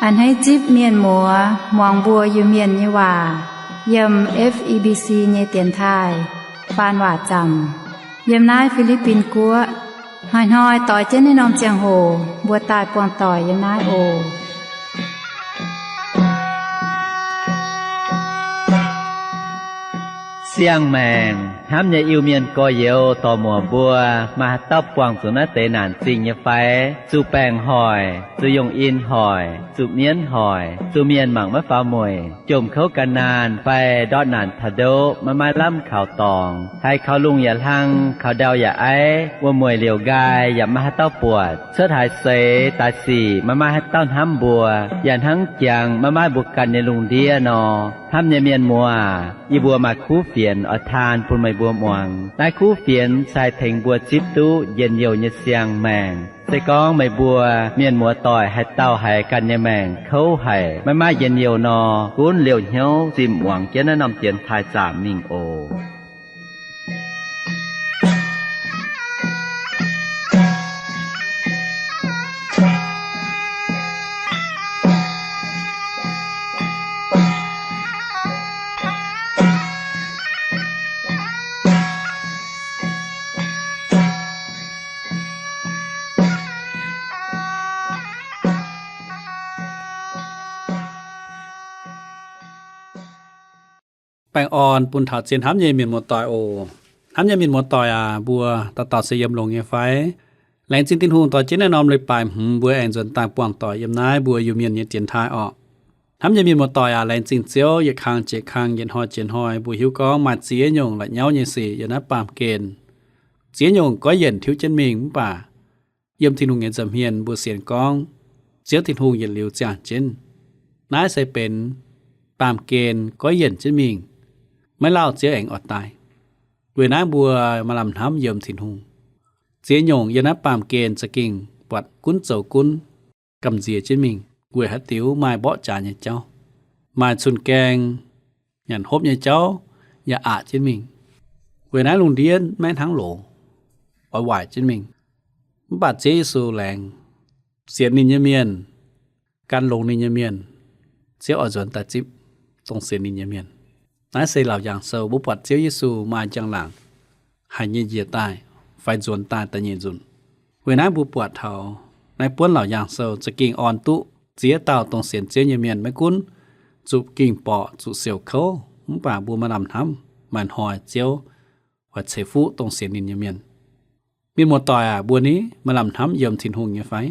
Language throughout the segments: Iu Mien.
A'hneiv zipv mienh muoz muangx mbuo Iu-Mienh nyei waac yiem F E B C nyei dienx taaih faan waac zaamc yiem naaiv Fi^li^bin Guoqv. Hnoi-hnoi doix jienv naaiv norm ziangh hoc mbuo daaih buangh doic yiem naaiv oc. Siang-maengc hnamv nyei Iu-Mienh gorx-youz dorc-muoc mbuo, maaih haaix dauh buangh zuqc naaiv deix naanc zingh nyei fai? Zuqc baengc hoic, zuqc yongh in hoic, zuqc mienv hoic, zuqc mienh mangc maiv faaux mueic, jomc kouv gan naanh fai ndortv naanc taux ndoqv maiv maaih lamh kaux dorngx, haiz kaux lungh yaac hlang, kaux ndau yaac aiv, wuom-mueic liouc nqaai yaac maiv maaih haaix dauh buatc, cuotv haaix seix daaih sic maiv maaih haaix dauh hnamv mbuo, yaac hnangv jangx maiv maaih mbuo ganh nyei lungh ndiev nor. Hnamv nyei mienh muoz, yie mbuo maaih kuv fienx oix taan bun meih mbuo muangx. Naaiv kuv fienx se haih tengx mbuo zipv duqv njien-youh nyei siang-maengc. Se gorngv meih mbuo mienh muoz-doic haaix dauh haiz ganh nyei maengc kouv haic, maiv maaih njien-youh nor, gunv liouh hnyouv zimh muangx jienv naaiv norm dienx taaih zaamc mingh oc. Baengh orn bun taux zien hnamv nyei mienh muoz-doic oc. Hnamv nyei mienh muoz-doic aac, mbuo dauh dauh se yiem longx nyei fai? Laengz zingh Tin-Hungh dorh jienv naaiv norm leiz-baaix hmz mbuo aengx nzuonx daaih buangh doic yiem naaiv mbuo Iu-Mienh nyei dienx taaih orqc. Hnamv nyei mienh muoz-doic aac, laengz zingh Ziouv. Yietc kang jiex kang, yietc hnoi jiex hnoi, mbuo hiuv gorngv maaih ziex nyungc la'nyauv nyei sic yiem naaiv baamh gen. Ziex nyungc goiv yienc tiuv jienv mingh, mv baac yiem Tin-Hungh nyei nza'hmien mbuo sienx gorngv Ziouv Tin-Hungh yietc liuz ziangh jienv. Naaiv se benx baamh gen goiv yienc jienv mingh, maiv lauh Ziouv aengx oix daaih. Weic naaiv mbuo maaih lamh hnamv yiem Tin-Hungh. Ziex nyungc yiem naaiv baamh gen za'gengh buatc gunv zoux gunv gamh nziex jienv mingh, weic haaix diuc maaih mborqv jaax nyei jauv, maaih cun-gaeng nyanc hopv nyei jauv yaac aqc jienv mingh. Weic naaiv lungh ndiev maiv hnangv loz, oix waaic jienv mingh. Mv baac Ziouv Yesu laengz, sienx ninh nyei mienh, gan longx ninh nyei mienh, Ziouv oix nzuonx daaih zipv dongh sienx ninh nyei mienh. Naaiv se Laauc Yaangh Sou mbuo buatc Ziouv Yesu maaih njang-laangc haic nyei njiec daaih fai nzuonx daaih da'nyeic nzunc. Weic naaiv mbuo buatc taux naaiv buonv Laauc Yaangh Sou za'gengh orn duqv ziex dauh dongh sienx Ziouv nyei mienh maiv gunv zuqc ging-borqc, zuqc siouc kouv, mv baac mbuo maaih lamh hnamv maaih hnoi Ziouv oix ceix fuqv dongh sienx ninh nyei mienh. Mienh muoz-doic aac, mbuo ni maaih lamh hnamv yiem Tin-Hungh nyei fai?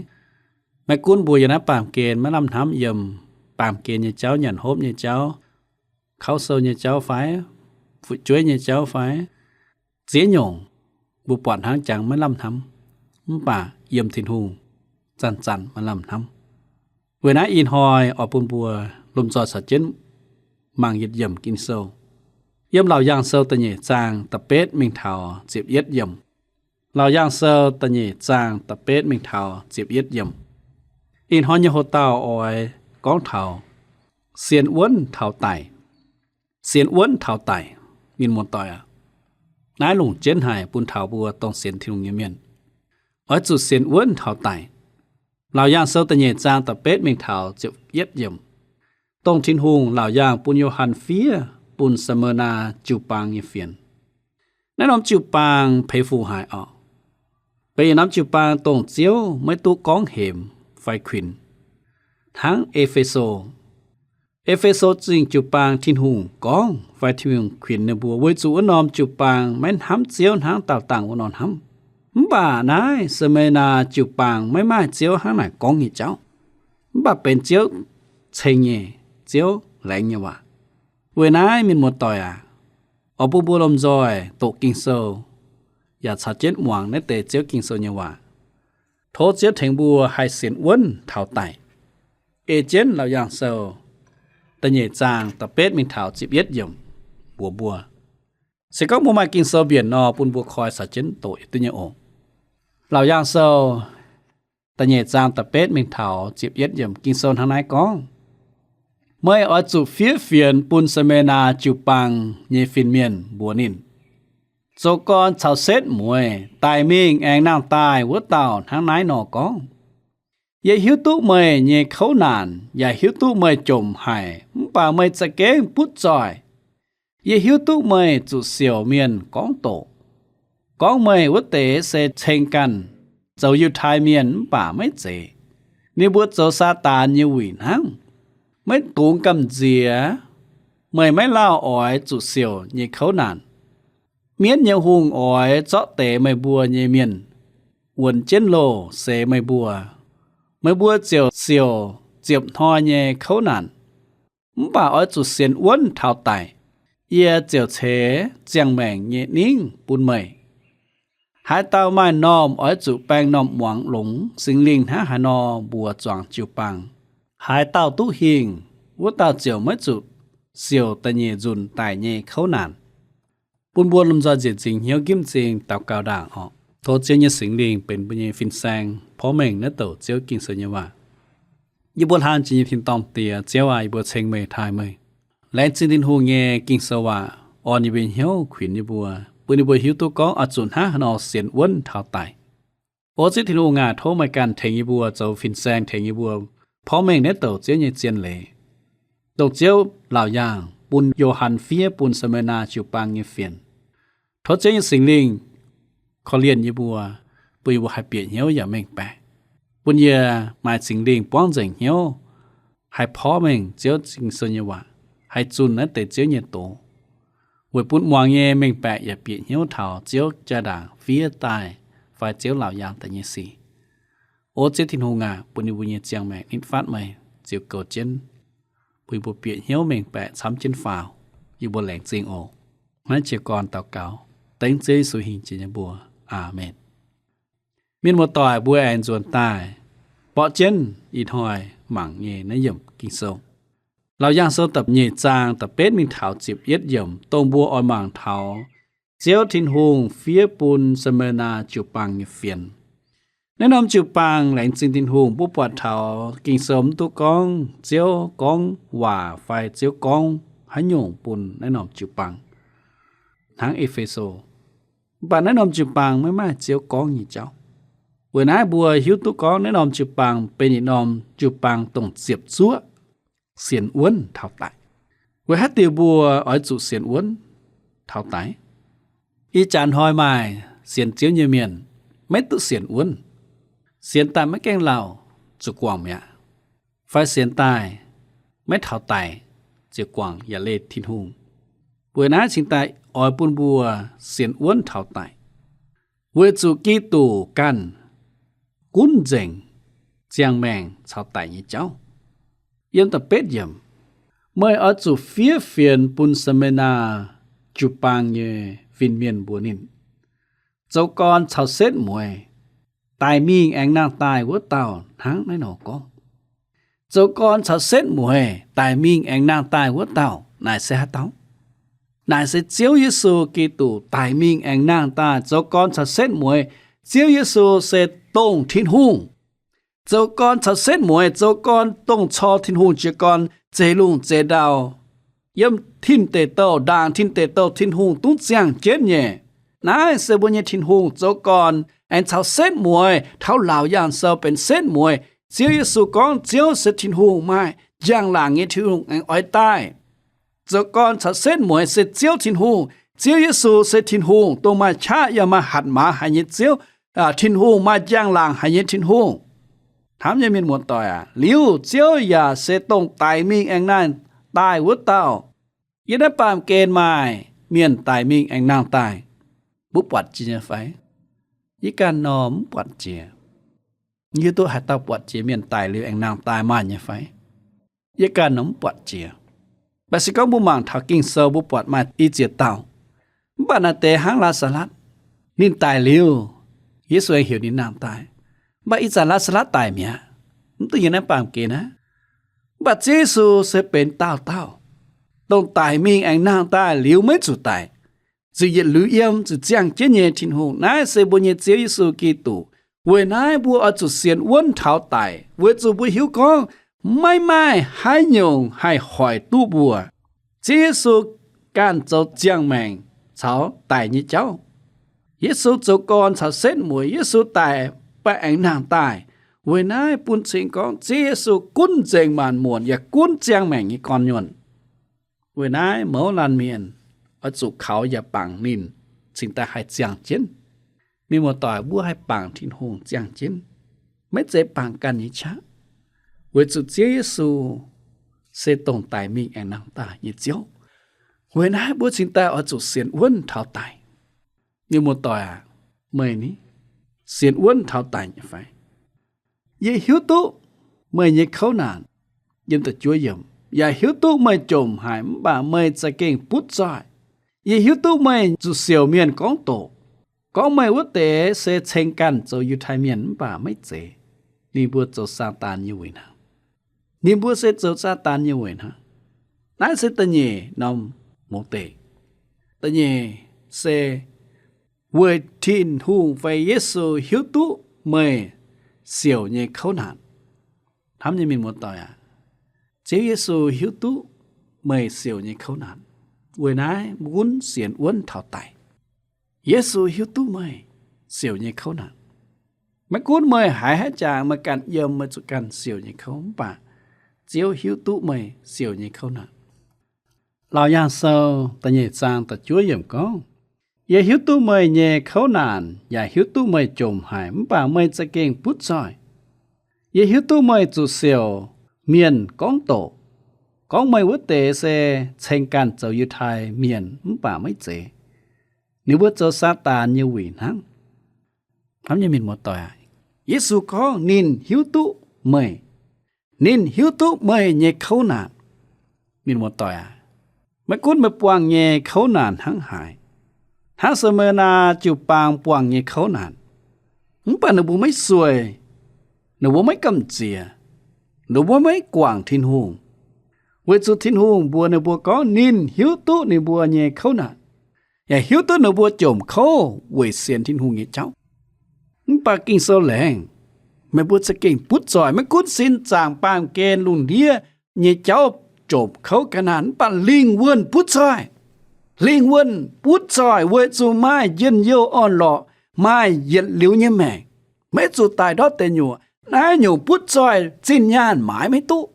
Maiv gunv mbuo yiem naaiv baamh gen maiv lamh hnamv yiem baamh gen nyei jauv, nyanc hopv nyei jauv, kauv sou nyei jauv fai, fu'jueiv nyei jauv fai, ziex nyungc mbuo buatc hnangv jangx maiv lamh hnamv, mv baac yiem Tin-Hungh zanc-zanc maaih lamh hnamv. Weic naaiv ih hnoi oix bun mbuo lomh nzoih caux jienv mangc yietc yiemc Ging-Sou. Yiem Laauc Yaangh Sou da'nyeic zaang da'betv mingh taux ziepc yietv yiemc. Laauc Yaangh Sou da'nyeic zaang da'betv mingh taux ziepc yietv yiemc. Ih hnoi nyei hoc-dauh oix gorngv taux sienx wuonv taux daic. Sienx wuonv taux daic, mienh muoz-doic aac, naaiv longc jienv haic bun taux mbuo dongh sienx Tin-Hungh nyei mienh. Oix zuqc sienx wuonv taux daic. Laauc Yaangh Sou da'nyeic zaang da'betv mingh taux ziepc yietv yiemc. Dongh Tin-Hungh laauc yaangh bun Yo^han fiev bun Saa^me^naa jiu-baang nyei fienx. Naaiv norm jiu-baang peix fuc haic oc. Benx yietc norm jiu-baang dongh Ziouv maiv duqv gorngv hemx fai kuinx. Hnangv E^fe^so, E^fe^so Zingh jiu-baang Tin-Hungh gorngv fai Tin-Hungh kuinx ninh mbuo weic zuqc wuov norm jiu-baang maiv hnamv Ziouv hnangv daauh dangh wuov nor hnamv. Mv baac naaiv Saa^me^naa jiu-baang maiv maaih Ziouv hnangv naaic gorngv nyei jauv, mv baac benx Ziouv ceng nyei, Ziouv laengz nyei waac. Weic naaiv mienh muoz-doic aac, oix bun mbuo lomh nzoih doqc Ging-Sou, yaac caux jienv muangx naaiv deix Ziouv Ging-Sou nyei waac. Tov Ziouv tengx mbuo haih sienx wuonv taux daic. Ei jienv Laauc Yaangh Sou da'nyeic zaang da'betv mingh taux ziepc yietv yiemc mbuox mbuo. Se gorngv mbuo maaih Ging-Sou mbienc nor, bun mbuo koi caux jienv doqc yietc diuh nyei oc. Laauc Yaangh Sou da'nyeic zaang da'betv mingh taux ziepc yietv yiemc Ging-Sou hnangv naaiv gorngv, Meih oix zuqc fiev fienx bun Saa^me^naa jiu-baang nyei fin-mienh mbuox ninh, zoux gorn caux setv mueiz daic mingh aengx nangh daaih wuov dauh hnangv naaiv nor gorngv. Yie hiuv duqv meih nyei kouv naanc yaac hiuv duqv meih jomc haic, mv baac meih za'gengh butv zoih. Yie hiuv duqv meih zuqc siouc mienh gorngv doqc, gorngv meih wuov deix se ceng ganh zoux Yiutai Mienh mv baac maiv zeiz. Ninh mbuo zoux Saadaan nyei wuic hnangv. Maiv dungx gamh nziex meih maiv lauh oix zuqc siouc nyei kouv naanc. Mienv nyei hungh oix zorqv deix meih mbuo nyei mienh wuonx jienv loh seix meih mbuo. Meih mbuo ziouc siouc ziepc hnoi nyei kouv naanc, mv baac oix zuqc sienx wuonv taux daic. Yie ziouc ceix ziangh maengc nyei ningv bun meih. Haaix dauh maaih normh oix zuqc baeng normh muangx longx Singx Lingh hnangv haaix nor mbuox zuangx jiu-baang. Haaix dauh duqv hingh, wuov dauh ziouc maiv zuqc siouc da'nyeic nzunc daic nyei kouv naanc. Bun mbuo lomh nzoih nzieqc nzingx hnyouv gimv zingh daux gaux ndaangc orqc. Tov Ziouv nyei Singx Lingh benx mbuo nyei fin-saeng porv mengh naaiv douc Ziouv Ging-Sou nyei waac. Yie mbuo hlang jiex nyei tin-dorngh Diex, Ziouv aac, yie mbuo ceng meih taaih meih. Laengz zingh Tin-Hungh nyei Ging-Sou waac orn yie mbuo hnyouv, kuinx yie mbuo, bun yie mbuo hiuv duqv gorngv oix zuqc hnangv haaix nor sienx wuonv taux daic. O Ziouv Tin-Hungh aac, tov meih ganh tengx yie mbuo zoux fin-saeng, tengx yie mbuo porv mengh naaiv douc Ziouv nyei zien leiz, dongh Ziouv laauc yaangh bun Yo^han fiev bun Saamaa^naa jiu-baang nyei fienx. Tov Ziouv nyei Singx Lingh korv-lienh yie mbuo, bun yie mbuo haih bieqc hnyouv yaac mengh baeqc, bun yie maaih Singx Lingh buangv nzengc hnyouv, haih porv mengh Ziouv Ging-Sou nyei waac, haih zunh naaiv deix Ziouv nyei doz, weic bun muangx nyei mengh baeqc yaac bieqc hnyouv taux Ziouv jaa-ndaangc fiev daaih fai Ziouv laauc yaangh daaih nyei sic. O Ziouv Tin-Hungh aac, bun yie mbuo nyei ziangh maengc nitv fatv meih ziouc goux jienv, bun yie mbuo bieqc hnyouv mengh baeqc camv jienv faaux. Yie mbuo laengz zingh oc. Naaiv jiez gorn daux gaux dengv Ziouv Yesu hingh jiex nyei mbuox. Aamen. Mienh muoz-doic, mbuo aengx nzuonx daaih borqv jienv ih hnoi mangc nyei naaiv yiemc Ging-Sou. Laauc Yaangh Sou da'nyeic zaang da'betv mingh taux ziepc yietv yiemc, dongh mbuo oix mangc taux Ziouv Tin-Hungh fiev bun Saamaa^naa jiu-baang nyei fienx. Naaiv norm jiu-baang laengz zingh Tin-Hungh, mbuo buatc taux Ging-Sou mv duqv gorngv Ziouv gorngv waac fai Ziouv gorngv haaix nyungc bun naaiv norm jiu-baang hnangv E^fe^so. Mv baac naaiv norm jiu-baang maiv maaih Ziouv gorngv nyei jauv. Weic naaiv mbuo hiuv duqv gorngv naaiv norm jiu-baang benx yietc norm jiu-baang dongh ziepc zuoqv sienx wuonv taux daic. Weic haaix diuc mbuo oix zuqc sienx wuonv taux daic? Ih jaax hnoi maaih sienx Ziouv nyei mienh maiv duqv sienx wuonv. Sienx daaih maiv gaengh lauh zuqc guangc mi'aqv, fai sienx daaih maiv taux daic ziouc guangc yaac leih Tin-Hungh. Weic naaiv cingx daaih oix bun mbuo sienx wuonv taux daic, weic zuqc Giduc ganh gunv nzengc ziangh maengc caux daic nyei jauv. Yiem da'betv yiemc, meih oix zuqc fiev fienx bun Saamaa^naa jiu-baang nyei fin-mienh mbuox ninh, zoux gorn caux setv mueiz daic mingh aengx nangh daaih wuov dauh hnangv naaiv nor gorngv. Zoux gorn caux setv mueiz daic mingh aengx nangh daaih wuov dauh naaic se haaix dauh? Naaic se Ziouv Yesu Giduc daic mingh aengx nangh daaih zoux gorn caux setv mueiz. Ziouv Yesu se dongh Tin-Hungh. Zoux gorn caux setv mueiz, zoux gorn dongh cor Tin-Hungh jiez gorn zeix lungh zeix ndau, yiem tin deic douh, ndaangc tin deic douh Tin-Hungh dungv ziangh jienv nyei. Naaiv se mbuo nyei Tin-Hungh zoux gorn aengx caux setv mueiz, taux Laauc Yaangh Sou benx setv mueiz. Ziouv Yesu gorngv Ziouv se Tin-Hungh, maaih njang-laangc nyei Tin-Hungh aengx oix daaih. Zoux gorn caux setv mueiz se Ziouv Tin-Hungh. Ziouv Yesu se Tin-Hungh, dongh maaih qaqv yaac maaih hatc maaz haic nyei Ziouv, Tin-Hungh, maaih njang-laangc haic nyei Tin-Hungh. Hnamv nyei mienh muoz-doic aac, liuz Ziouv yaac se dongh daic mingh aengx nangh daaih wuov dauh. Yiem naaiv baamh gen maaih mienh daic mingh aengx nangh daaih, mbuo buatc jiex nyei fai? Yie ganh nor mv buatc jiex. Hiuv duqv haaix dauh buatc jiex mienh daic liuz aengx nangh daaih maaih nyei fai? Yie ganh nor mv buatc jiex. Mv baac se gorngv mbuo mangc taux Ging-Sou, mbuo buatc maaih i ziex dauh. Mv baac naaiv deix hnangv Laa^saa^latv, ninh daic liuz, Yesu aengx heuc ninh nangh daaih. Mv baac ih zanc Laa^saa^latv daic mi'aqv, mv duqv yiem naaiv baamh gen aqv. Mv baac Ziouv Yesu se benx daauh dauh, dongh daic mingh aengx nangh daaih liuz maiv zuqc daic, ziouc yietc liuz yiem, ziouc ziangh jienv nyei Tin-Hungh. Naaiv se mbuo nyei Ziouv Yesu Giduc. Weic naaiv mbuo oix zuqc sienx wuonv taux daic, weic zuqc mbuo hiuv gorngv maiv maaih haaix nyungc haih hoic duqv mbuo. Ziouv Yesu ganh zoux ziangh maengc caux daic nyei jauv. Yesu zoux gorn caux setv mueiz, Yesu daic mv baac aengx nangh daaih. Weic naaiv bun cing gorngv Ziouv Yesu gunv nzengc maanc muonc yaac gunv ziangh maengc nyei gorn-nyuonh. Weic naaiv mouz laanh mienh oix zuqc kaux yaac bangc ninh cingx daaih haih ziangh jienv. Mienh muoz-doic, mbuo haih bangc Tin-Hungh ziangh jienv, maiv zeiz bangc ganh nyei qaqv. Weic zuqc Ziouv Yesu se dongh daic mingh aengx nangh daaih nyei Ziouv. Weic naaiv mbuo cingx daaih oix zuqc sienx wuonv taux daic. Mienh muoz-doic aac, meih ni sienx wuonv taux daic nyei fai? Yie hiuv duqv meih nyei kouv naanc, yiem da'juov yiemc, yaac hiuv duqv meih jomc haic mv baac meih za'gengh butv zoih. Yie hiuv duqv meih zuqc siouc mienh gorngv doqc, gorngv meih wuov deix se ceng ganh zoux Yiutai Mienh mv baac maiv zeiz. Ninh mbuo zoux Saadaan nyei weic hnangv. Ninh mbuo se zoux Saadaan nyei weic hnangv. Naaiv se da'nyeic norm mouz deic. Da'nyeic se weic Tin-Hungh fai Yesu hiuv duqv meih siouc nyei kouv naanc. Hnamv nyei mienh muoz-doic aac, Ziouv Yesu hiuv duqv meih siouc nyei kouv naanc. Weic naaiv mbuo gunv sienx wuonv taux daic. Yesu hiuv duqv meih siouc nyei kouv naanc. Maiv gunv meih haiz haaix jaax meih ganh yiem, meih zuqc ganh siouc nyei kouv, mv baac Ziouv hiuv duqv meih siouc nyei kouv naanc. Laauc Yaangh Sou da'nyeic zaang da'juov yiemc gorngv, Yie hiuv duqv meih nyei kouv naanc yaac hiuv duqv meih jomc haic mv baac meih za'gengh butv zoih. Yie hiuv duqv meih zuqc siouc mienh gorngv doqc, gorngv meih wuov deix se ceng ganh zoux Yiutai Mienh mv baac maiv zeiz. Ninh mbuo zoux Saadaan nyei wuic hnangv. Hnamv nyei mienh muoz-doic aac, Yesu gorngv ninh hiuv duqv meih. Ninh hiuv duqv meih nyei kouv naanc. Mienh muoz-doic aac, maiv gunv meih buangh nyei kouv naanc hnangv haaix, hnangv Same^naa jiu-baang buangh nyei kouv naanc, mv baac ninh mbuo maiv sueih, ninh mbuo maiv gamh nziex, ninh mbuo maiv guangc Tin-Hungh. Weic zuqc Tin-Hungh mbuox ninh mbuo gorngv ninh hiuv duqv ninh mbuo nyei kouv naanc, yaac hiuv duqv ninh mbuo jomc kouv weic sienx Tin-Hungh nyei jauv. Mv baac Ging-Sou laengz, meih mbuo za'gengh butv zoih, maiv gunv sin zaangc, baamh gen, lungh ndiev nyei jauv jomc kouv ga'naanh, mv baac lingh wuonh butv zoih. Lingh wuonh butv zoih weic zuqc maaih njien-youh orn-lorqc, maaih yietc liuz nyei maengc, maiv zuqc daic ndortv deic nyuoqc. Naaiv nyungc butv zoih zinh nyaanh maaiz maiv duqv.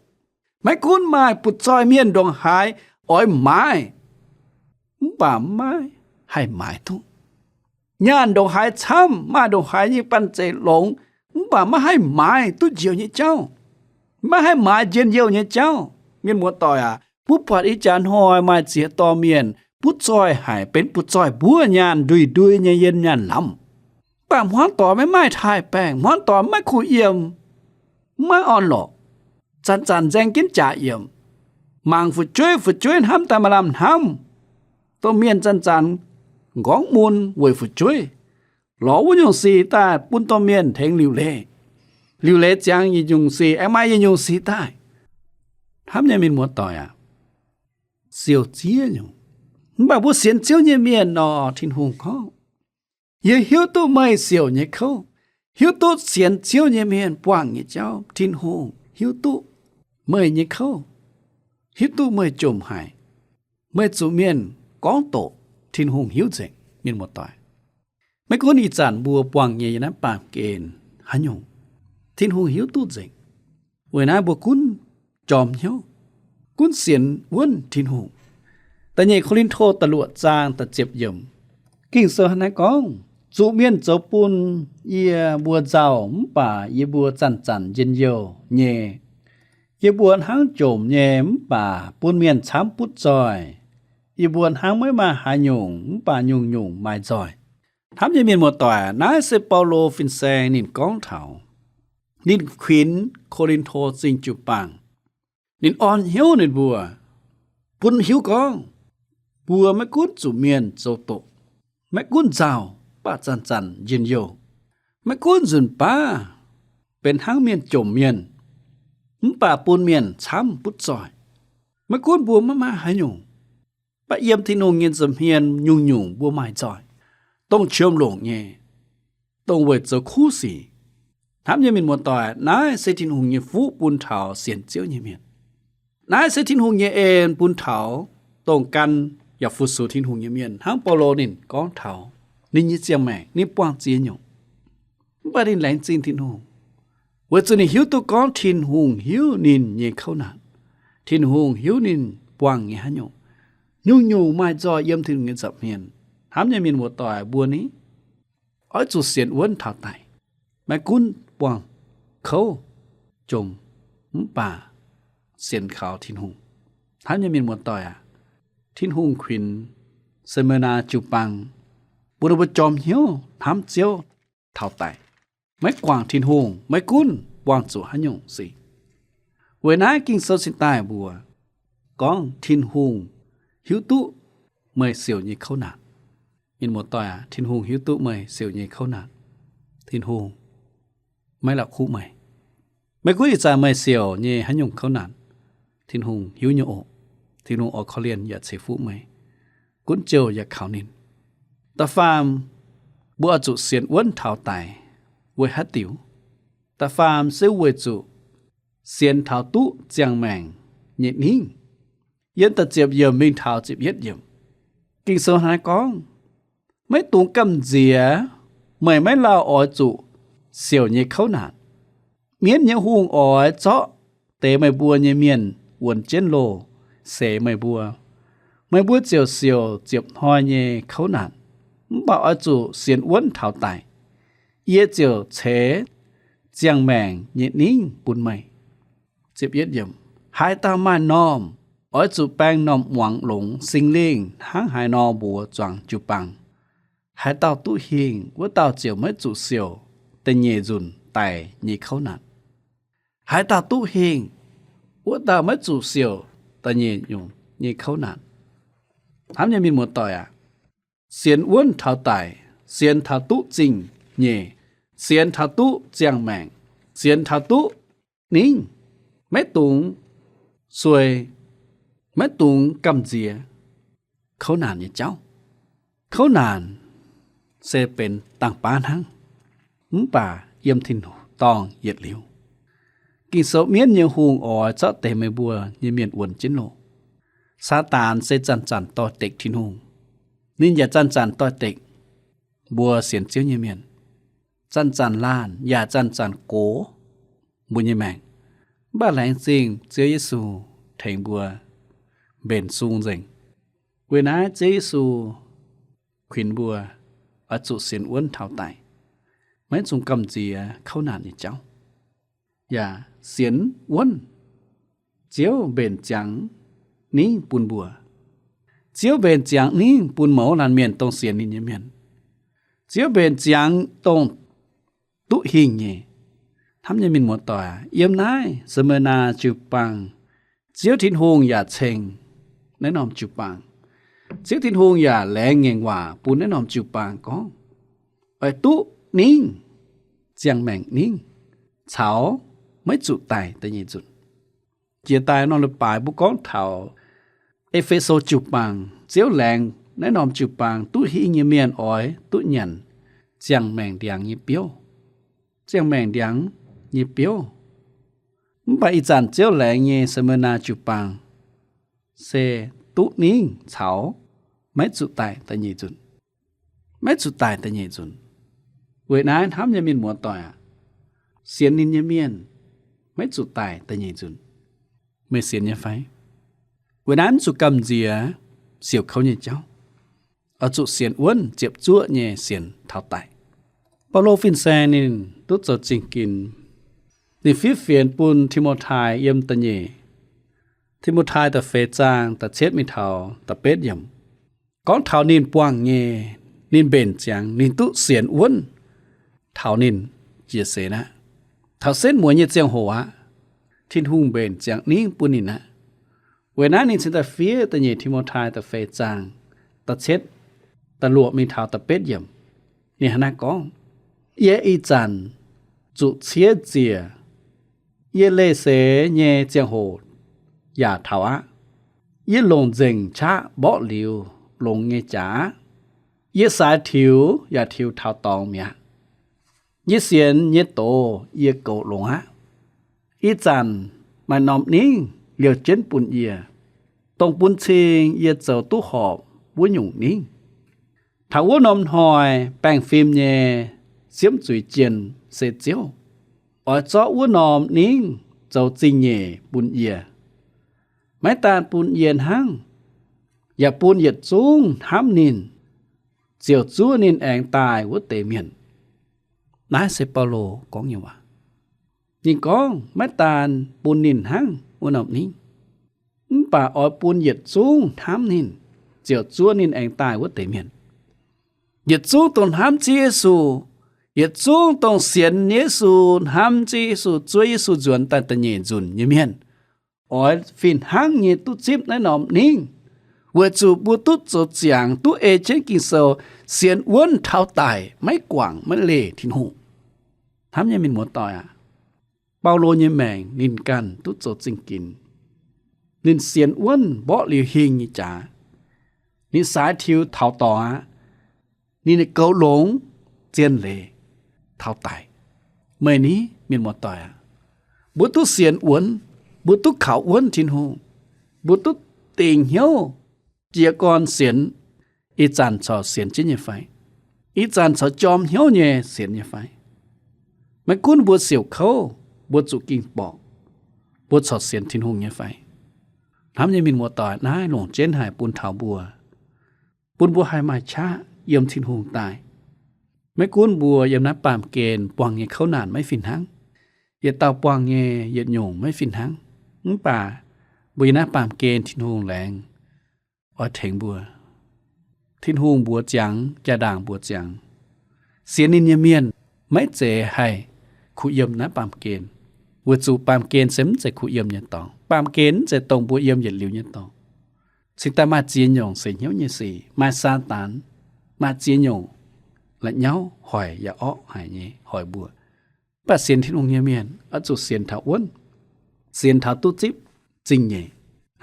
Maiv gunv maaih butv zoih mienh ndongc haaix oix maaiz, mv baac maiv haih maaiz duqv. Nyaanh ndongc haaix camv, maaih ndongc haaix nyei banh zeic longx, mv baac maiv haih maaiz duqv njoux nyei jauv, maiv haih maaiz njien-youh nyei jauv. Mienh muoz-doic aac, mbuo buatc ih jaax hnoi maaih ziex dorh mienh butv zoih haic, benx butv zoih mbuov nyaanh, ndui-ndui nyei yiem nyaanh lamz. Mv baac hmuangv doic maiv maaih taaih-baengh, hmuangv doic maiv kuh yiem, maiv orn-lorqc, zanc-zanc nzaeng jienv jaax yiemc, mangc fu'jueiv, fu'jueiv hnamv daaih maaih lamh hnamv. Dongh mienh zanc-zanc nqorngv mun weic fu'jueiv, lorz wuov nyungc sic daaih bun domh mienh tengx liuc leiz. Liuc leiz ziangx yietc nyungc sic, aengx maaih yietc nyungc sic daaih. Hnamv nyei mienh muoz-doic aac, siouc ziex nyungc. Mv baac mbuo sienx Ziouv nyei mienh nor, Tin-Hungh gorngv, Yie hiuv duqv meih siouc nyei kouv. Hiuv duqv sienx Ziouv nyei mienh buangh nyei jauv, Tin-Hungh hiuv duqv meih nyei kouv, hiuv duqv meih jomc haic, meih zuqc mienh gorngv doqc, Tin-Hungh hiuv nzengc, mienh muoz-doic. Maiv gunv ih zanc mbuo buangh nyei naaiv baamh gen haaix nyungc, Tin-Hungh hiuv duqv nzengc. Weic naaiv mbuo gunv jorm hnyouv, gunv sienx wuonv Tin-Hungh. Da'nyeic Ko^lin^to da'luoqc zaang da'ziepc yiemc, Ging-Sou hnangv naaiv gorngv, Zuqc mienh zoux bun yie mbuo nzauh, mv baac yie mbuo zanc-zanc njien-youh nyei. Yie mbuo hnangv jomc nyei, mv baac bun mienh camv butv zoih. Yie mbuo hnangv maiv maaih haaix nyungc, mv baac nyungc-nyungc maaih nzoih. Hnamv nyei mienh muoz-doic, naaiv se Baulo fin-saeng ninh gorngv taux ninh kuinx Ko^lin^to Zingh jiu-baang. Ninh orn hnyouv ninh mbuo, bun hiuv gorngv mbuo maiv gunv zuqc mienh zoux doqc, maiv gunv nzauh, mv baac zanc-zanc njien-youh, maiv gunv nzunc baav benx hnangv mienh jomc mienh, mv baac bun mienh camv butv zoih. Maiv gunv mbuo maiv maaih haaix nyungc, mv baac yiem Tin-Hungh nyei nza'hmien nyungc-nyungc mbuo maaih nzoih, dongh qiemx longc nyei, dongh weic zoux kuv sic. Hnamv nyei mienh muoz-doic, naaiv se Tin-Hungh nyei fuqv bun taux sienx Ziouv nyei mienh. Naaiv se Tin-Hungh nyei en bun taux dongh gan yaac fu-sux Tin-Hungh nyei mienh, hnangv Baulo ninh gorngv taux ninh nyei ziangh maengc, ninh buangh ziex nyungc, mv baac ninh laengz zingh Tin-Hungh. Weic zuqc ninh hiuv duqv gorngv Tin-Hungh hiuv ninh nyei kouv naanc. Tin-Hungh hiuv ninh buangh nyei haaix nyungc. Nyungc-nyungc maaih nzoih yiem Tin-Hungh nyei nza'hmien. Hnamv nyei mienh muoz-doic, mbuo ni oix zuqc sienx wuonv taux daic. Maiv gunv buangh kouv jomc, mv baac sienx kaux Tin-Hungh. Hnamv nyei mienh muoz-doic aac, Tin-Hungh kuinx Smirna jiu-baang, bun ninh mbuo jorm hnyouv hnamv Ziouv taux daic, maiv guangc Tin-Hungh, maiv gunv buangh zuqc haaix nyungc sic. Weic naaiv Ging-Sou cingx daaih mbuox gorngv Tin-Hungh hiuv duqv meih siouc nyei kouv naanc. Mienh muoz-doic aac, Tin-Hungh hiuv duqv meih siouc nyei kouv naanc. Tin-Hungh maiv la'kuqv meih. Maiv gunv ih zanc meih siouc nyei haaix nyungc kouv naanc, Tin-Hungh hiuv nyei oc. Tin-Hungh oix korv-lienh yaac ceix fuqv meih. Gunv jouh yaac kaux ninh. Da'faam, mbuo oix zuqc sienx wuonv taux daic. Weic haaix diuc? Da'faam se weic zuqc sienx taux duqv ziangh maengc nyei ningv. Yiem da'ziepc yiemc mingh taux ziepc yietv yiemc, Ging-Sou hnangv naaiv gorngv, maiv dungx gamh nziex meih maiv lauh oix zuqc siouc nyei kouv naanc. Mienv nyei hungh oix zorqv deix meih mbuo nyei mienh wuonx jienv loh, seix meih mbuo. Meih mbuo ziouc siouc ziepc hnoi nyei kouv naanc, mv baac oix zuqc sienx wuonv taux daic. Yie ziouc ceix ziangh maengc nyei ningv bun meih. Haaix dauh maaih normh, oix zuqc baeng normh muangx longx Singx Lingh hnangv haaix nor mbuox zuangx jiu-baang. Haaix dauh duqv hingh, wuov dauh ziouc maiv zuqc siouc da'nyeic nzunc daic nyei kouv naanc. Haaix dauh duqv hingh, wuov dauh maiv zuqc siouc da'nyeic nyungc nyei kouv naanc. Hnamv nyei mienh muoz-doic aac, sienx wuonv taux daic, sienx taux duqv zingh nyeic, sienx taux duqv ziangh maengc, sienx taux duqv ningv, maiv dungx suei, maiv dungx gamh nziex kouv naanc nyei jauv. Kouv naanc se benx dangh baav hnangv, mv baac yiem tin-dorngh yietc liuz. Ging-Sou, mienv nyei hungh oix zorqv deix meih mbuo nyei mienh wuonx jienv loh. Saadaan se zanc-zanc doix-dekc Tin-Hungh. Ninh yaac zanc-zanc doix-dekc mbuo sienx Ziouv nyei mienh. Zanc-zanc laanh yaac zanc-zanc gox mbuo nyei maengc. Mv baac laengz zingh Ziouv Yesu tengx mbuo mbenc sung nzengc. Weic naaiv Ziouv Yesu kuinx mbuo oix zuqc sienx wuonv taux daic, maiv dungx gamh nziex kouv naanc nyei jauv, yaac sienx wuonv Ziouv mbenc ziangx ningv bun mbuo. Ziouv mbenc ziangx ningv bun mouz laanh mienh dongh sienx ninh nyei mienh. Ziouv mbenc ziangx dongh duqv hingh nyei. Hnamv nyei mienh muoz-doic, yiem naaiv Smirna jiu-baang, Ziouv Tin-Hungh yaac ceng naaiv norm jiu-baang. Ziouv Tin-Hungh yaac laengz ngaengc waac bun naaiv norm jiu-baang gorngv, oix duqv ningv, ziangh maengc ningv, caux maiv zuqc daic da'nyeic nzunc. Jiex daaih norm leiz-baaix mbuo gorngv taux E^fe^so jiu-baang, Ziouv laengz naaiv norm jiu-baang duqv hingh nyei mienh oix duqv nyanc ziangh maengc ndiangx nyei biouv. Ziangh maengc ndiangx nyei biouv. Mv baac ih zanc Ziouv laengz nyei Smirna jiu-baang se duqv ningv caux maiv zuqc daic da'nyeic nzunc. Maiv zuqc daic da'nyeic nzunc. Weic naaiv hnamv nyei mienh muoz-doic aac, sienx ninh nyei mienh maiv zuqc daic da'nyeic nzunc. Meih sienx nyei fai? Weic naaiv mv zuqc gamh nziex siouc kouv nyei jauv. Oix zuqc sienx wuonv ziepc zuoqv nyei sienx taux daic. Baulo fin-saeng ninh duqv zoux zingh ginx. Ninh fiev fienx bun Ti^mo^tai yiem da'nyeic Ti^mo^tai da'feix zaang da'cietv mingh taux da'betv yiemc. Gorngv taux ninh buangh nyei, ninh mbenc ziangx, ninh duqv sienx wuonv taux ninh jiez seix aqv. Taux setv mueiz nyei ziangh hoc aqv, Tin-Hungh mbenc ziangx ningv bun ninh aqv. Weic naaiv ninh cingx daaih fiev da'nyeic Ti^mo^tai da'feix zaang da'cietv, da'luoqc mingh taux da'betv yiemc. Ninh hnangv naaiv gorngv, yie ih zanc zuqc ciev ziec, yie leih seix nyei ziangh hoc yaac taux aqv. Yie longc nzengc qaqv mborqv liuz longx nyei jaax aqv. Yie saaix tiux yaac tiux taux dorngx mi'aqv. Yie sienx nyei doz yie goux longx aqv. Ih zanc maaih norm ningv liouh jienv bun yie, dongh bun cing yie zoux duqv horpc wuov nyungc ningv. Taux wuov norm hnoi baengh fim nyei siemv zuiz jien se Ziouv. oix zorqv wuov norm ningv zoux zingh nyeic bun yie. Maiv daan bun yie hnangv, yaac bun yietc zungv hnamv ninh, ziouc zuov ninh aengx daaih wuov deix mienh. Naaiv se Baulo gorngv nyei waac. Ninh gorngv maiv daan bun ninh hnangv wuov norm ningv, mv baac oix bun yietc zungv hnamv ninh, ziouc zuov ninh aengx daaih wuov deix mienh. Yietc zungv dongh hnamv Ziouv Yesu, yietc zungv dongh sienx Yesu, hnamv Ziouv Yesu, zuov Yesu nzuonx daaih da'nyeic nzunc nyei mienh, oix fih hnangv nyei duqv zipv naaiv norm ningv, weic zuqc mbuo duqv zoux ziangx, duqv ei jienv Ging-Sou, sienx wuonv taux daic, maiv guangc maiv leih Tin-Hungh. Hnamv nyei mienh muoz-doic aac, Baulo nyei maengc ninh ganh duqv zoux zingh ginx. Ninh sienx wuonv mborqv liuz hingh nyei jaax. Ninh saaix tiux taux dorngx aqv. Ninh goux longx zien leiz taux daic. Meih ni, mienh muoz-doic aac, mbuo duqv sienx wuonv, mbuo duqv kaux wuonv Tin-Hungh, mbuo duqv dingc hnyouv jiez gorn sienx, ih zanc corc sienx jienv nyei fai? Ih zanc corc jorm hnyouv nyei sienx nyei fai? Maiv gunv mbuo siouc kouv, mbuo zuqc ging borqc, mbuo corc sienx Tin-Hungh nyei fai? Hnamv nyei mienh muoz-doic, naaiv longc jienv haic bun taux mbuo, bun mbuo haih maaih qaqv yiem Tin-Hungh daaih. Maiv gunv mbuo yiem naaiv baamh gen buangh nyei kouv naanc maiv fih hnangv, yietc dauh buangh nyei yietc nyungc maiv fih hnangv, mv baac mbuo yiem naaiv baamh gen Tin-Hungh laengz oix tengx mbuo. Tin-Hungh mbuox ziangx, jaa-ndaangc mbuox ziangx, sienx ninh nyei mienh maiv zeiz haih kuh yiem naaiv baamh gen, weic zuqc baamh gen se mv zeiz kuh yiem nyei dorngx. Baamh gen mv zeiz dongh mbuo yiem yietc liuz nyei dorngx. Cingx daaih maaih ziex nyungc seix hnyouv nyei sic, maaih Saadaan, maaih ziex nyungc la'nyauv hoic yaac orqv haic nyei hoic mbuo. Mv baac sienx Tin-Hungh nyei mienh oix zuqc sienx taux wuonv, sienx taux duqv zipv zingh nyeic.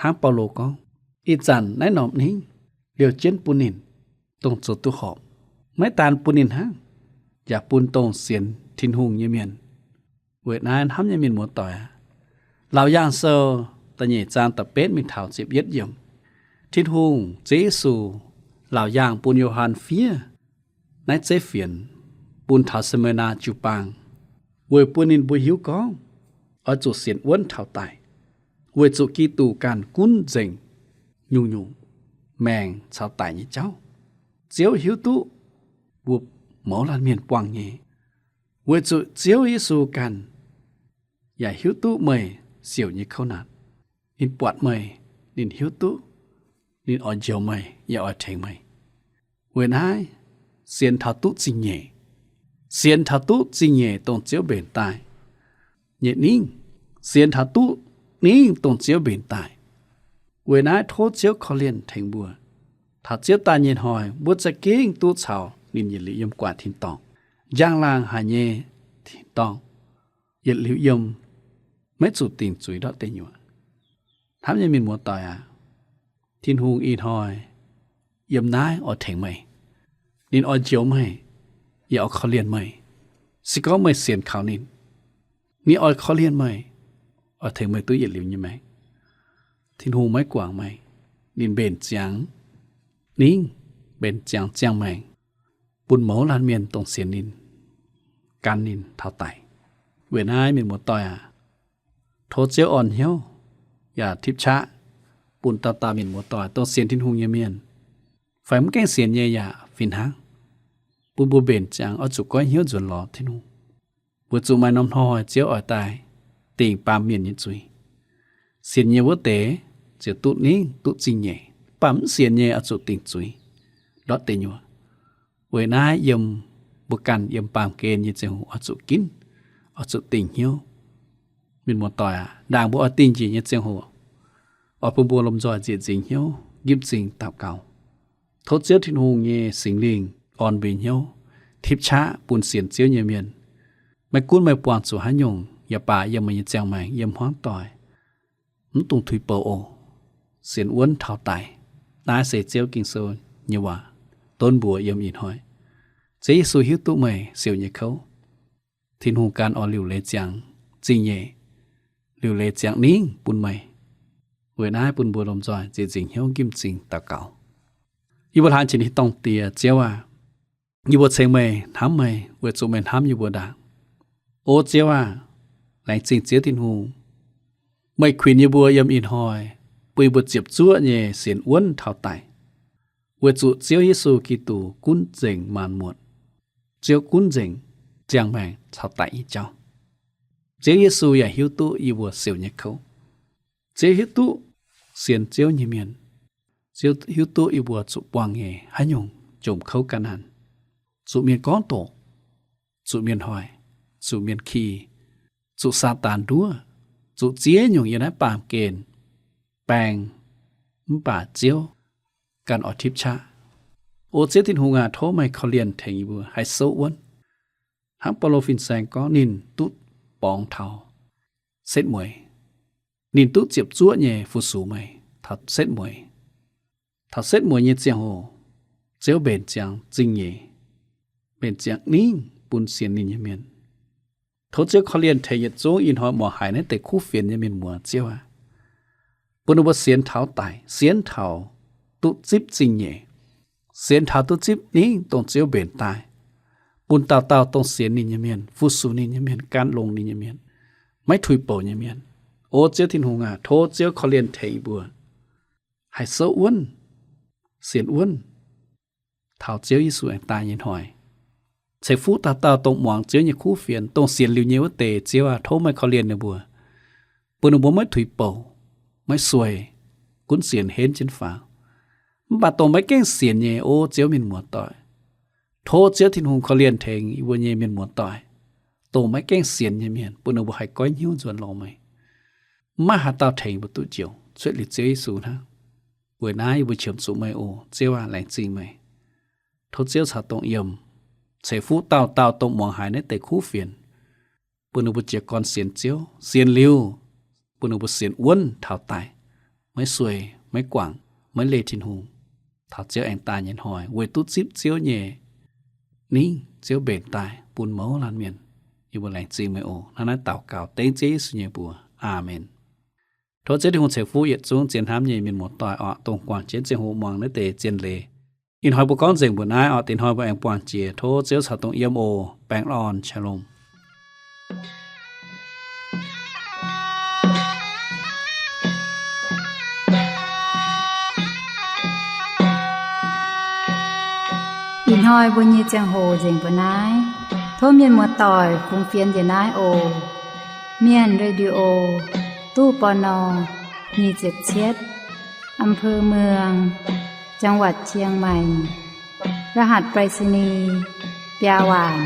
Hnangv Baulo gorngv, ih zanc naaiv norm ningv liouh jienv bun ninh, dongh zoux duqv horpc, maiv daan bun ninh hnangv, yaac bun dongh sienx Tin-Hungh nyei mienh. Weic naaiv hnamv nyei mienh muoz-doic aac, Laauc Yaangh Sou da'nyeic zaang da'betv mingh taux ziepc yietv yiemc, Tin-Hungh, Ziouv Yesu, laauc yaangh bun Yo^han fiev naaiv zeiv fienx bun taux Saa^me^naa jiu-baang, weic bun ninh mbuo hiuv gorngv oix zuqc sienx wuonv taux daic, weic zuqc Giduc ganh gunv nzengc nyungc-nyungc maengc caux daic nyei jauv. Ziouv hiuv duqv mbuo mouz laanh mienh buangh nyei, weic zuqc Ziouv Yesu ganh yaac hiuv duqv meih siouc nyei kouv naanc. Ninh buatc meih, ninh hiuv duqv, ninh oix njoux meih, yaac oix tengx meih. Weic naaiv, sienx taux duqv zingh nyeic, sienx taux duqv zingh nyeic dongh Ziouv mbenc daaih nyei ningv, sienx taux duqv ningv dongh Ziouv mbenc daaih. Weic naaiv tov Ziouv korv-lienh tengx mbuo. Taux Ziouv daaih nyei hnoi mbuo za'gengh duqv caux ninh yietc liuz yiem gu'nguaaic tin-dorngh, njang-laangh haic nyei tin-dorngh, yietc liuz yiem, maiv zuqc dingc zuiz ndortv deic nyuoqc. Hnamv nyei mienh muoz-doic aac, Tin-Hungh ih hnoi yiem naaiv oix tengx meih. Ninh oix njoux meih, yaac oix korv-lienh meih. Se gorngv meih sienx kaux ninh, ninh oix korv-lienh meih, oix tengx meih duqv yietc liuz nyei maengc. Tin-Hungh maiv guangc meih, ninh mbenc ziangx ningv, mbenc ziangx ziangh maengc bun mouz laanh mienh dongh sienx ninh, gan ninh taux daic. Weic naaiv mienh muoz-doic aac, tov Ziouv orn hnyouv yaac tipv qaqv bun dauh dauh mienh muoz-doic dongh sienx Tin-Hungh nyei mienh, fai mv gaengh sienx nyei yaac fih hnangv, bun mbuo mbenc ziangx oix zuqc goiv hnyouv nzuonx lorz Tin-Hungh. Weic zuqc maaih norm hnoi Ziouv oix daaih dingc baamh mienh nyei zuiz. Sienx nyei wuov deix ziouc duqv ningv duqv zingh nyeic, mv baac mv sienx nyei oix zuqc dingc zuiz ndortv deic nyuoqc. Weic naaiv yiem mbuo ganh yiem baamh gen nyei ziangh hoc oix zuqc ginv, oix zuqc dingc hnyouv. Mienh muoz-doic aac, ndaangc mbuo oix dingh njiec nyei ziangh hoc, oix bun mbuo lomh nzoih nzieqc nzingc hnyouv, nqipv zingh daux gaux. Tov Ziouv Tin-Hungh nyei Singx Lingh orn mbuo nyei hnyouv, tipv qaqv bun sienx Ziouv nyei mienh. Maiv gunv meih buangh zuqc haaix nyungc, yaac baac yiem meih nyei ziangh maengc yiem hmuangv doic, mv dungx tuix bouc oc. Sienx wuonv taux daic. Naaiv se Ziouv Ging-Sou nyei waac donv mbuox yiem ih hnoi. Ziouv Yesu hiuv duqv meih siouc nyei kouv. Tin-Hungh gan oix liuc leiz ziangx zingh nyeic, liuc leiz ziangx ningv bun meih. Weic naaiv bun mbuo lomh nzoih nzieqc nzingc hnyouv nqipv zingh daux gaux. Yie mbuo hlaang jiex tin-dorngh Diex, Ziouv aac, yie mbuo ceng meih, hnamv meih weic zuqc meih hnamv yie mbuo ndaangc. O Ziouv aac, Laengz zingh Ziouv Tin-Hungh, meih kuinx yie mbuo yiem ih hnoi, bun yie mbuo ziepc zuoqv nyei sienx wuonv taux daic, weic zuqc Ziouv Yesu Giduc gunv nzengc maanc muotc. Ziouv gunv nzengc ziangh maengc caux daic nyei jauv. Ziouv Yesu yaac hiuv duqv yie mbuo siouc nyei kouv. Ziouv hiuv duqv sienx Ziouv nyei mienh. Ziouv hiuv duqv yie mbuo zuqc buangh nyei haaix nyungc jomc kouv ga'naanh, zuqc mienh gorngv doqc, zuqc mienh hoic, zuqc mienh ki, zuqc Saadaan nduov, zuqc ziex nyungc yiem naaiv baamh gen baeng, mv baac Ziouv ganh oix tipv qaqv. O Ziouv Tin-Hungh aac, tov meih korv-lienh tengx yie mbuo haih souv wuonv. Hnangv Baulo fin-saeng gorngv, ninh duqv borngz taux setv mueiz. Ninh duqv ziepc zuoqv nyei fu-sux meih taux setv mueiz. Taux setv mueiz nyei ziangh hoc, Ziouv mbenc ziangx zingh nyeic, mbenc ziangx ningv bun sienx ninh nyei mienh. Tov Ziouv korv-lienh tengx yietc zungv ih hnoi muangx haiz naaiv deix kuv fienx nyei mienh muoz, Ziouv aac, bun ninh mbuo sienx taux daic, sienx taux duqv zipv zingh nyeic, sienx taux duqv zipv ningv dongh Ziouv mbenc daaih, bun dauh dauh dongh sienx ninh nyei mienh, fu-sux ninh nyei mienh, gan longx ninh nyei mienh, maiv tuix bouc nyei mienh. O Ziouv Tin-Hungh aac, tov Ziouv korv-lienh tengx yie mbuo haih souv wuonv, sienx wuonv taux Ziouv Yesu aengx daaih nyei hnoi. Ceix fuqv dauh dauh dongh muangx Ziouv nyei kuv fienx, dongh sienx liuz nyei wuov deix, Ziouv aac, tov meih korv-lienh ninh mbuo, bun ninh mbuo maiv tuix bouc, maiv sueih, gunv sienx henv jienv faaux. Mv baac dongh maiv gaengh sienx nyei, o Ziouv mienh muoz-doic, tov Ziouv Tin-Hungh korv-lienh tengx yie mbuo nyei mienh muoz-doic, dongh maiv gaengh sienx nyei mienh, bun ninh mbuo haih goiv hnyouv nzuonx lorz meih. Mv maaih haaix dauh tengx mbuo duqv njoux, cuotv liuz Ziouv Yesu hnangv. Weic naaiv yie mbuo qiemx zuqc meih oc. Ziouv aac, laengz zingh meih. Tov Ziouv caux dongh yiem, ceix fuqv dauh dauh dongh muangx haiz naaiv deix kuv fienx, bun ninh mbuo jiez gorn sienx Ziouv, sienx liuz, bun ninh mbuo sienx wuonv taux daic, maiv sueih, maiv guangc, maiv leih Tin-Hungh, taux Ziouv aengx daaih nyei hnoi, weic duqv zipv Ziouv nyei ningv, Ziouv mbenc daaih bun mouz laanh mienh. Yie mbuo laengz zingh meih oc. Hnangv naaiv daux gaux dengv Ziouv Yesu nyei mbuox. Aamen. Tov Ziouv Tin-Hungh ceix fuqv yietc zungv zien hnamv nyei mienh muoz-doic oc, dongh guangc jienv ziangh hoc muangx naaiv deix zien leiz. Ih hnoi mbuo gorngv nzengc mbuo naaiv oc, deix hnoi mbuo aengx buangh jiex. Tov Ziouv caux dongh yiem oc. Baengh orn, shalom. Ih hnoi mbuo nyei ziangh hoc nzengc mbuo naaiv. Tov mienh muoz-doic fungx fienx njiec naaiv oc. Mienh Radio, ตู้ ปณ. nyic ziepc cietv, อำเภอเมือง จังหวัดเชียงใหม่ รหัสไปรษณีย์ biaa waanc.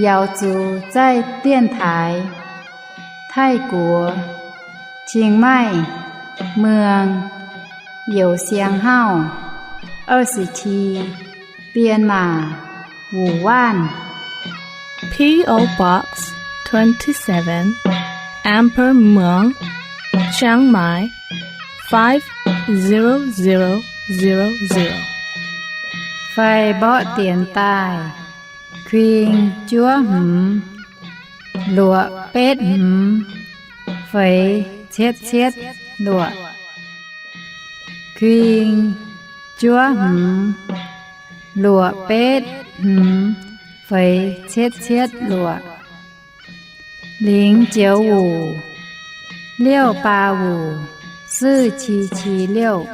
Yaux zuqc zaih dienx taaix Taiv-Guoqv, Chiang Mai, Muang, Youz Siang Hauv, ยี่สิบ Bienh Maac, Wuonh Waanv. P O Box twenty-seven, Amber Muang, Chiang Mai, five zero zero zero zero. Fai mborqv dienx daaih, kuing juov hmz, luoqc betv hmz, feix cietv cietv luoqc. Kuing juov hmz, luoqc betv hmz, feix cietv cietv luoqc. 零九五 六八五 四七七六.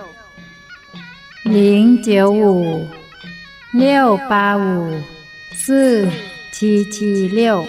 零九五 六八五 四七七六.